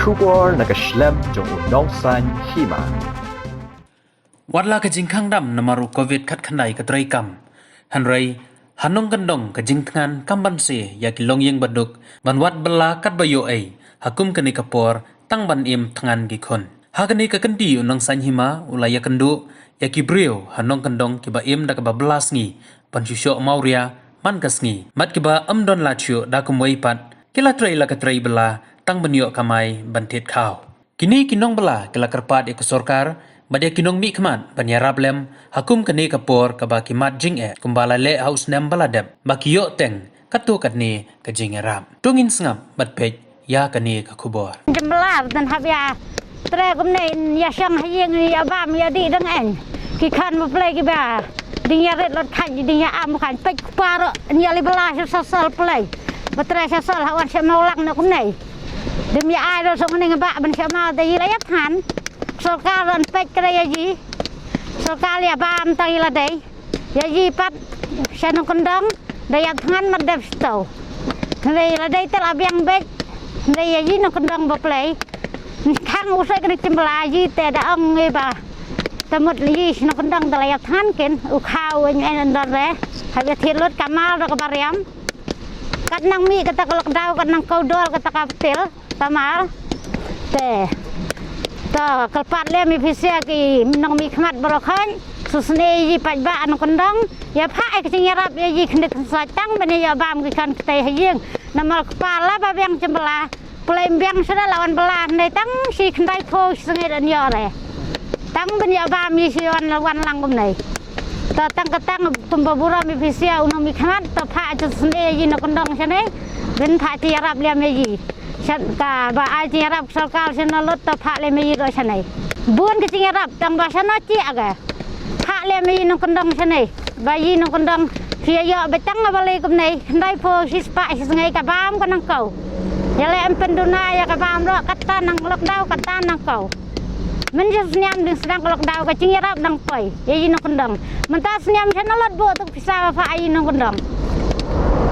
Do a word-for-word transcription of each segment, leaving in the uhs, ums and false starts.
Khubor na ka shlem jong u Nongsaiñ Hima. Wat la ka jingkhang dam namar u covid khatkhyndai ka trei kam, hynrei ha nongkyndong ka jingthngan kam ban se ïa ki longïing baduk ban wad bylla katba ïoh ei ha kum kane ka por tang ban im thngan ki khun. Ha kane ka kynti u Nongsaiñ Hima u la ïakynduh ïa ki briew ha nongkyndong kiba im da kaba bylla sngi ban shu shoh mawria man ka sngi, bad kiba ym don lad shuh da kumwei pat ki la trei la ka trei bylla tang ban ïoh kamai ban thied khaw. Kine ki nongbylla ki la kyrpad ïa ka sorkar bad ïa ki nongmihkhmat ban ïarap lem ha kum kane ka por kaba ki mad jingeh kumba la leh ha u snem ba la dep, ba ki ïoh teng katto katne ka jingïarap. To ngin sngap bad peit ïa kane ka khubor. Jemlar dan hap ïa tre kumne, ïa shong ha ïing, ïa bam, ïa dih dang en. Ki khan ba plei kiba ding ïa rit lot khan, ding ïa am khan, peit kpa ro, ïa li bylla sha sosol plei. Ba tre sha sol ha wan sha mawlang na kumne. Dim ïa ai ro song ning ba ban sha maw da ïa la ïa than. Sorkar ran peit kre ïa ji. Sorkar ïa bam tang ïa la dei. Ïa ji pat sha nongkyndong da ïa thngan mat dep sto. Hynrei la dei te la biang beit. Hynrei ïa ji nongkyndong ba plei, khang u soi kane jemlar ji te da ong ngi ba ta mut ji nongkyndong da la ïa thngan kin u khaw u en en dor re. Ha ïa thied lut ka mal da ka bariam. Kat nang mih kata ka lockdown, kat nang kaw dor kata ka betel. Tamar. Te. To, kyrpad lem ïa phi sha ki nongmihkhmat baroh khon. Sngewsih ïa ji paidbah nongkyndong. Ïa phah ïa ka jingïarap ïa ji khyndiat khynsoit tang ban ïa bam ki khon ktei ha ïing. Namar kpa la ba biang jemlar. Plei biang sha la wan bylla hynrei tang shi khyndai phew shi sngi ran ïoh re. Tang ban ïa bam ïa shi wan wan lang kumne. To tang ka tang kumba burom ïa phi sha u nongmihkhmat, to phah sngewsih ïa ji nongkyndong shane. Ban phah jingïarap lem ïa ji. Sha kaba ai jingïarap sorkar shano lut to phah lem ïa ji ro shane. Bun ka jingïarap tang ba shano chi aga. Phah lem ïa ji nongkyndong shane. Ba ji nongkyndong phi ïa ïoh ba tang ba lei kumne. Khyndai phew shi spah shi sngi ka bam ka nang kaw. Ïa leh em pynduna ïa ka bam ro kata nang lockdown kata nang kaw. Mynshisnem dang sdang ka lockdown ka jingïarap dang poi ïa ji nongkyndong. Mynta snem shano lut buh tu pisa ba phah ïa ji nongkyndong.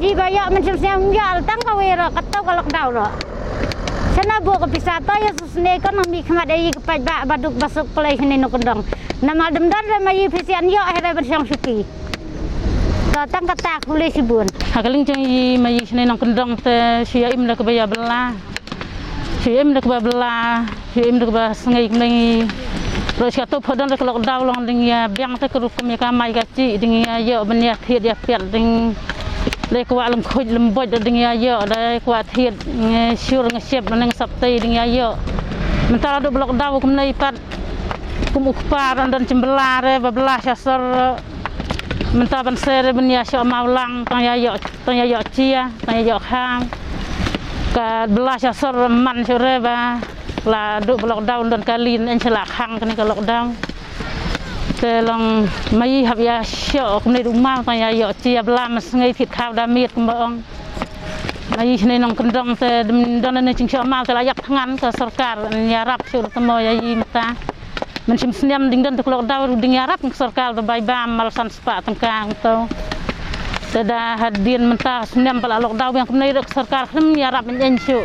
Ji ba ïoh mynshisnem ïoh tang kawei ro kato ka lockdown ro. Shano buh ka pisa to ïa shisnei ka nongmihkhmat ïa ji ka paidbah ba duk ba suk plei shane nongkyndong. Namar dum don re ma ji pisa ïoh hynrei ban shong shuki. To tang kata khublei shibun. Ha ka liang jong ji ma ji shane nongkyndong te shu ïa im da kaba ïa bylla. Shu ïa im da kaba bylla. Shu ïa im da kaba sngi kumne. Ro shi kato pha don da ka lockdown long ding ïa biang te ka rukom ïa ka mai ka chi ding ïa ïoh ban ïa thied ïa piat ding. Dei kwah lem khuid lem boj ding ïa ïoh dei kwah thied ngi shur ngi shep ding sap tei ding ïa ïoh. Mynta la duk lockdown kumne pat. Kum u kpa ran don jemlar re ba bylla sha sor. Mynta ban ser ban ïa shoh mawlang tang ïa ïoh tang ïa ïoh chia tang ïa ïoh kham. Ka bylla sha sor man shuh re ba la duk ba lockdown don ka lin en sha la khang kane ka lockdown. Te long ma ji hap ïa shoh kumne duk maw tang ïa ïoh chia bylla ma sngi thied khaw da miet kumba ong. Ma ji shane nongkyndong te dum don ne jingshoh maw te la ïap thngan ka sorkar ïarap shuh te mo ïa ji mynta. Mynshisnem ding don te ka lockdown ding ïarap ka sorkar te bai bam mal san spah tyngka to. Te da hadien mynta snem ba la lockdown biang kumne ka sorkar khlem ïarap ïeng shuh.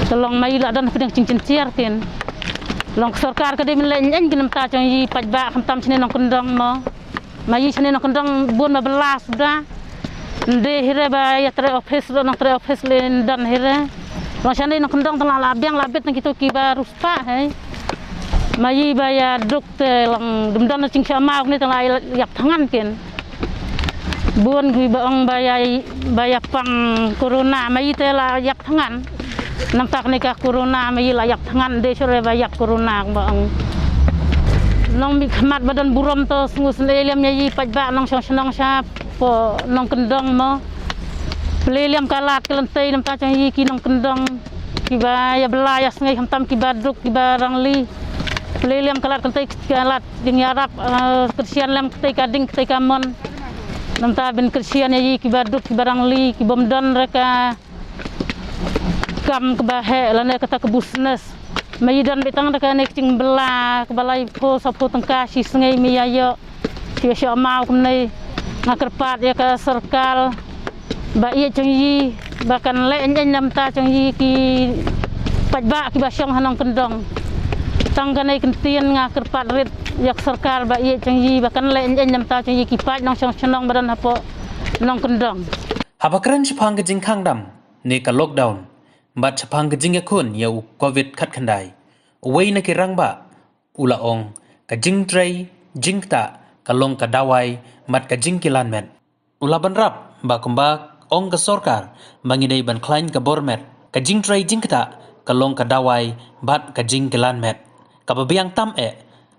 Te long ma ji la don pdeng jingchyntiar kin. Long ka sorkar ka dei mynleh ïeng kin mynta jong ji paidbah khamtam shane nongkyndong mo. Ma ji shane nongkyndong bun ma bylla suda. Nde hire ba ïa tre office ro nong tre office le ndan hire. Long shane nongkyndong tang la la biang la bit nang kito kiba ruh spah hei. Ma ji ba ïa duk te long dum don jingshoh maw ne tang la ïap thngan kin. Bun kiba ong ba ïa ba ïa pang corona ma ji te la ïap thngan. Namta kane ka corona ma ji la ïap thngan de shuh re ba ïap corona ba ong. Nongmihkhmat ba don burom to sngewsih lem ïa ji paidbah nongshong shnong sha po nongkyndong mo. Plie lem ka lad ka lynti namta jong ji ki nongkyndong. Kiba ïa bylla ïa sngi khamtam kiba duk kiba rangli. Plie lem ka lad ka lynti ka lad ding ïarap, eh, kyrshan lem kti ka ding kti ka mon. Namta ban kyrshan ïa ji kiba duk kiba rangli kibym don re ka kam kaba heh lane kata ka business. Ma ji don beit tang da kane ka jingbylla kaba lai phew saw phew tyngka shi sngi ma ji ïa ïoh. Shu ïa shoh maw kumne nga kyrpad ïa ka sorkar ba ïeit jong ji ba kan leh ïeng namta jong ji ki paidbah kiba shong ha nongkyndong. Tang kane ka ktien nga kyrpad rit ïa ka sorkar ba ïeit jong ngi ba kan leh ïeng ïeng namar jong ngi ki paid nongshong shnong ba don hapoh nongkyndong. Haba kren shaphang ka jingkhang dam ne ka lockdown bad shaphang ka jingïakhun ïa u covid khatkhyndai, uwei na ki rangbah u la ong ka jingtrei jingktah ka long ka dawai bad ka jingkilan met. U la bynrap ba kumba ong ka sorkar ba ngi dei ban khlaiñ ka bor met, ka jingtrei jingktah ka long ka dawai bad ka jingkilan met kaba biang tam eh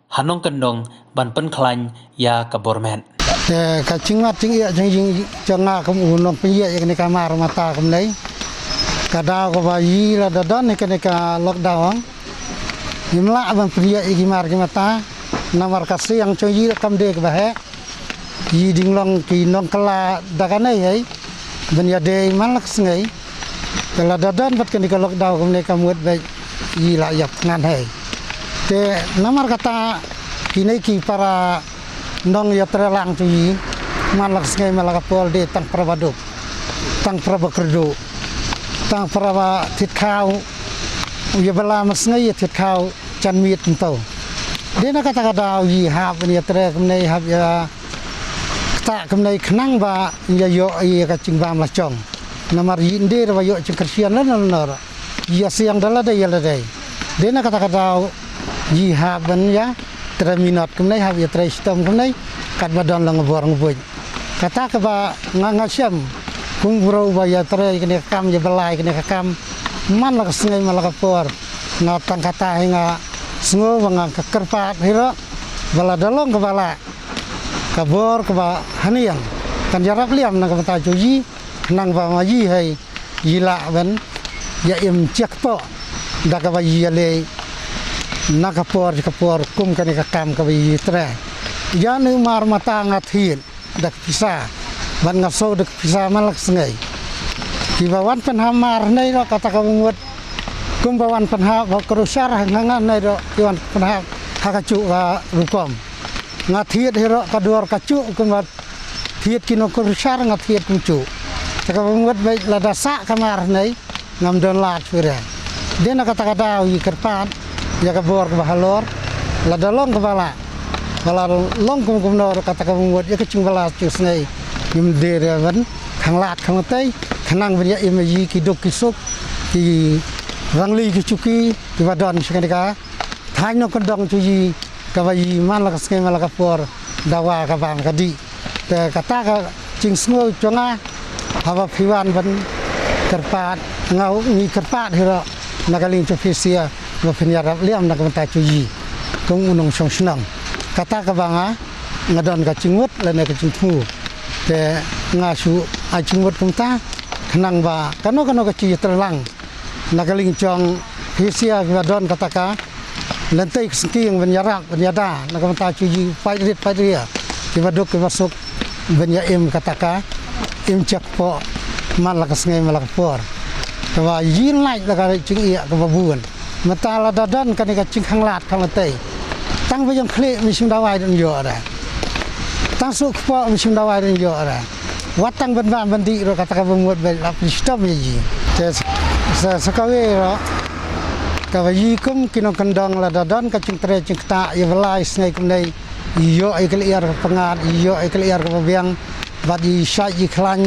ha nongkyndong ban pynkhlaiñ ïa ka bor met. Te ka jingmat jingeh jong jing jong nga kum u nongpynïaid ïa kane ka mar mata kumne. Ka daw kaba ngi la da don ïa kane ka lockdown, ngim lah ban pynïaid ïa ki mar ki mata namar ka seng jong ngi kam dei kaba heh. Ngi dang long ki nongkylla da kane hi ban ïadei man la ka sngi. Te lada don pat kane ka lockdown kumne ka mut ba ngi lah ïap ngan hi. Te namar kata kine ki para nongïatreilang jong ngi man la ka sngi man la ka por dei tang para ba duk, tang para ba kyrduh, tang para ba thied khaw, ïa ba la man la ka sngi ïa thied khaw jan miet mynta. Dei na kata ka daw ngi hap ban ïatrei kumne, hap ïa ktah kumne khnang ba ïa ïoh ïa ka jingbam la jong. Namar ngi dei ba ïoh jingkyrshan lano lano. Ïa seng da lade ïa lade. Dei na kata ka daw ngi hap ban ïatrei minot kumne, hap ïatrei shitom kumne katba don la nga bor nga buit. Kata kaba nga nga shem kum u briew ba ïatrei kane ka kam, ïa ba lai kane ka kam man la ka sngi man la ka por. Nga tang kata hi nga sngew ba nga ka kyrpad hi ruh ba lada long kaba lah ka bor kaba ha ngi kan ïarap liam na ka bynta jong ngi, khnang ba ma ngi hi ngi lah ban ïa im jingkpoh da kaba ngi ïaleh na ka por ka por kum kane ka kam kaba ngi trei. Ïa une u mar mata nga thied da ka pisa, bad nga siew da ka pisa man la ka sngi. Kiba wan pynhap mar hangne ruh kata kaba mut kumba wan pynhap ha ka rukom shar, ha nga hangne ruh ki wan pynhap ha kajuh ka rukom. Nga thied hi ruh ka dor kajuh kumba thied ki nongkynroi shar, nga thied kumjuh. Te kaba mut ba lada sah ka mar hangne ngam don lad shuh re. Dei na kata ka daw ngi kyrpad ïa ka bor kaba halor, lada long kaba lah, ba la long kum kumno ruh kata kaba mut ïa ka jingbylla jong ka sngi ngim dei re ban khanglad khanglad tei, khnang ban ïa im ïa ki duk ki suk, ki rangli ki shuki kiba don sha kane ka thaiñ nongkyndong jong ngi kaba ngi man la ka sngi man la ka por dawa ka bam ka dih. Te kata ka jingsngew jong nga haba phi wan ban kyrpad, nga ngi kyrpad hi ruh na ka liang jong phi sha ba phin ïarap liam na ka bynta jong ngi kum u nongshong shnong. Kata kaba nga nga don ka jingmut lane ka jingthmu. Te nga shu ai jingmut kumta khnang ba kano kano ka jingïatreilang na ka liang jong phi sha ba don kata ka lynti ka sengkeng ban ïarap ban ïada na ka bynta jong ngi paid rit paid ria, kiba duk kiba suk, ban ïa im kata ka im jingkpoh man la ka sngi man la ka por. Kaba ngi lait la ka jingeh kaba bun. Mynta lada don kane ka jingkhanglad khanglad tei, tang ba ïong khlieh mynsiem dawai don ïoh re, tang suk kpoh mynsiem dawai don ïoh re. Wat tang ban bam ban dih ruh kata kaba mut ba la pynshitom ïa ngi. Te sa sa kawei ruh kaba ngi kum ki nongkyndong lada don ka jingtrei jingktah ïa ba lai sngi kumne, ïoh ïa ka lyer ka pyngngad, ïoh ïa ka lyer kaba biang, bad ïa shait ïa khlaiñ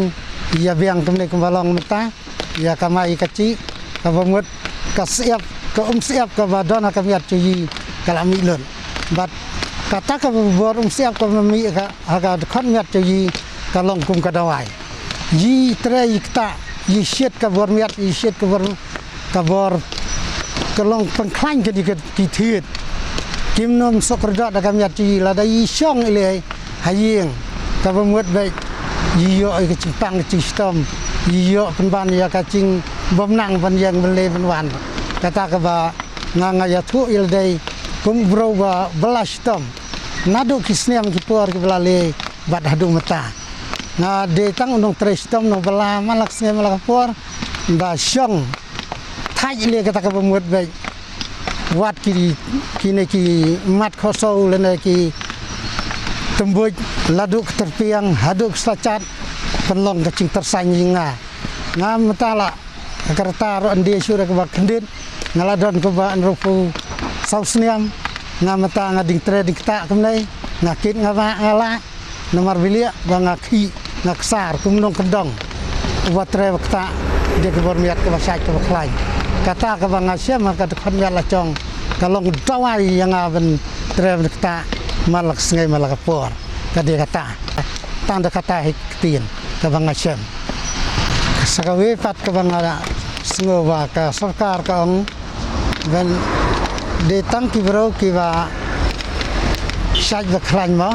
ïa biang kumne kumba long mynta. Ïa ka mai ka chih kaba mut ka syep ka um syep kaba don ha ka miat jong ngi ka la mih lut. Bad kata ka bor um syep kaba mih ha ka dkhot miat jong ngi ka long kum ka dawai. Ngi trei ngi ktah, ngi shit ka bor miat, ngi shit ka bor, ka bor ka long pynkhlaiñ ka dei ka ki thied. Kim nym suk kyrdoh da ka miat jong ngi lada ngi shong ïaleh ha ïing kaba mut ba ngi ïoh ïa ka jingpang ka jingshitom, ngi ïoh pynban ïa ka jingbymnang ban ïeng ban leh ban wan. Kata kaba nga nga ïathuh ïa lade kum u briew ba ba la shitom naduh ki snem ki por kiba la leh bad haduh mynta. Nga dei tang u nongtrei shitom nongbylla man la ka sngi man la ka por, ba shong thait leh kata kaba mut ba wat ki kine ki mat khohsiew lane ki tymbuj, laduh ka tyrpiang haduh ka slachat, pynlong ka jingtyrsañ ïa nga. Nga mynta la ka rta ruh ynda shu re kaba khyndiat Nga la don kumba hynriewphew saw snem, nga mynta nga dang trei dang ktah kumne, nga kit nga bah nga lah, namar balei ba nga khih nga ksar kum u nongkyndong uba trei ba ktah da ka bor miat kaba shait kaba khlaiñ. Kata kaba nga shem ha ka dkhot miat la jong ka long dawai ïa nga ban trei ban ktah man la ka sngi man la ka por. Ka dei kata. Tang da kata hi ka ktien kaba nga shem. Sa kawei pat kaba nga sngew ba ka sorkar ka ong ban dei tang ki briew kiba shait ba khlaiñ mo,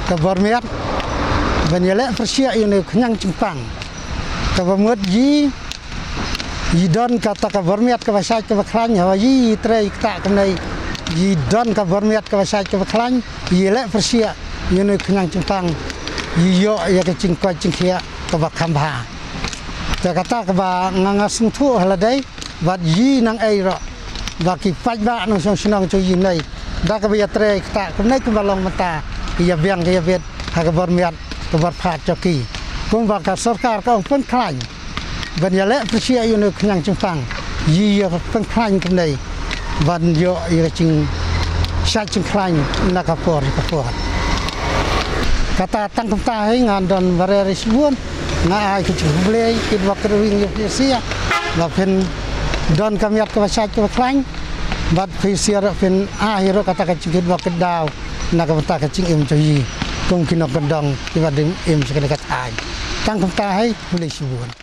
ka bor miat, ban ïaleh pyrshah ïa une u khñiang jingpang. Kaba mut ïa i don kata ka bor miat kaba shait kaba khlaiñ, haba i trei ktah kumne i don ka bor miat kaba shait kaba khlaiñ, i leh pyrshah ïa une u khñiang jingpang, i ïoh ïa ka jingkoit jingkhiah kaba kham bha. Te kata kaba nga nga sngewthuh ha lade bad i nang ei ruh ba ki paidbah nongshong shnong jong i ne da kaba ïa trei ktah kumne kumba long mynta, ïa biang ïa bit ha ka bor miat ka bor phad jong ki. Kumba ka sorkar ka ong pynkhlaiñ ban ïaleh pyrshah ïa une u khñiang jingpang, i ïa pynkhlaiñ kumne ban ïoh ïa ka jingshait jingkhlaiñ na ka por ka por. Kata tang kumta hi nga don barabor shibun, nga ai ka jingkhublei kit bok kit wing ïa phi sha ba phin don ka miat kaba shait kaba khlaiñ bad phi sha ruh phin ai ruh kata ka jingkit bok kit daw na ka bynta ka jingim jong i kum ki nongkyndong kiba dang im sha kane ka thaiñ. Tang kumta hi, khublei shibun.